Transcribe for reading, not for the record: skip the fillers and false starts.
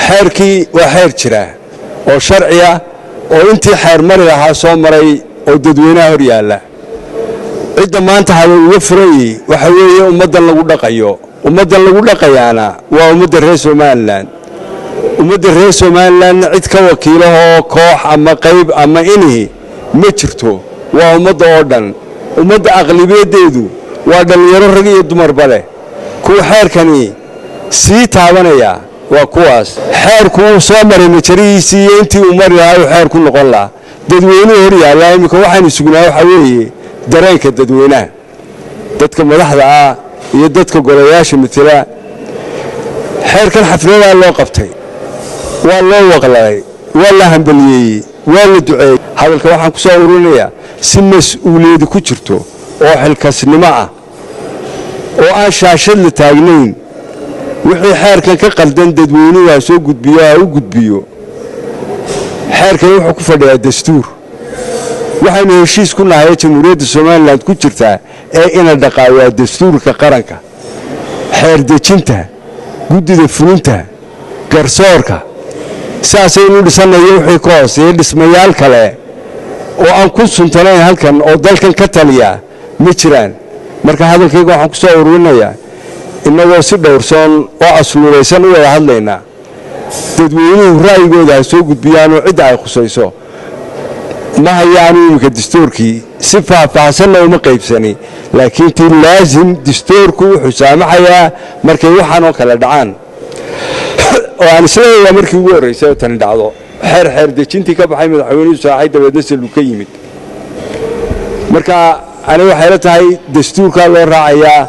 Xeerkii waa xeer jira oo sharciya oo intii xeer mari lahaa soo maray oo dadweynaha hor yaalla. Cidda maanta hadal uga furayey waxa weeye ummaddan lagu dhaqayo. Ummaddan lagu dhaqayaana waa ummadda reer Somalilan. Ummadda reer Somalilanna cid ka wakiilahoo koox ama qayb ama inihi ma jirto, waa ummadda oo dhan. Ummadda aqlibiyaddeedu waa dhallinyaro, rag iyo dumarba leh. Kuwa xeerkani sii taabanaya waa kuwaas. Xeerku wuu soo maray majarihiisii iyo intii uu mari lahaa uu xeer ku noqon lahaa, dadweynuhu hor yaallaa. Iminka waxaynu sugnaa waxaa weeye dareenka dadweynaha, dadka madaxda ah iyo dadka golayaasha matela. Xeerkan xafladaa loo qabtay, waa loo waqlalay, waa la hambaliyeeyey, waa la duceeyey. Hadalka waxaan ku soo ururinayaa si mas-uuliyadi ku jirto oo xilkasnimo ah oo aan shaashad la taagnayn, wixii xeerkan ka qaldan dadweynuhu ha soo gudbiyo, ha u gudbiyo. Xeerkan wuxuu ku fadhiyaa dastuur waxaynu heshiis ku nahay Jamhuuriyadda Somalilan ku jirtaa ee ina dhaqaa waa dastuurka qaranka. Xeer dejinta, guddida fulinta, garsoorka, saasaynu dhisanayo. Wixii ka hooseeya dhismayaal kale oo aan ku suntanayn halkan oo dalkan ka taliya ma jiraan. Marka hadalkayga waxaan ku soo ururinayaa, innagoo si dhowrsoon oo asluubaysan u wada hadlaynaa, dadweynuhu ra'yigooda ha soo gudbiyaanoo cidda ay khusayso. Ma hayaanu iminka dastuurkii si faahfaahsanna uma qaybsani, laakiin tii laasim dastuurku wuxuu saamaxayaa markay waxaan oo kale dhacaan, oo aan isleeyayaa markii ugu horraysay oo tani dhacdo, xeer dejintii ka baxay, madaxweynuhu saaxay, dabeedna sallu ka yimid. Marka aniga waxay la tahay dastuurkaa loo raacayaa.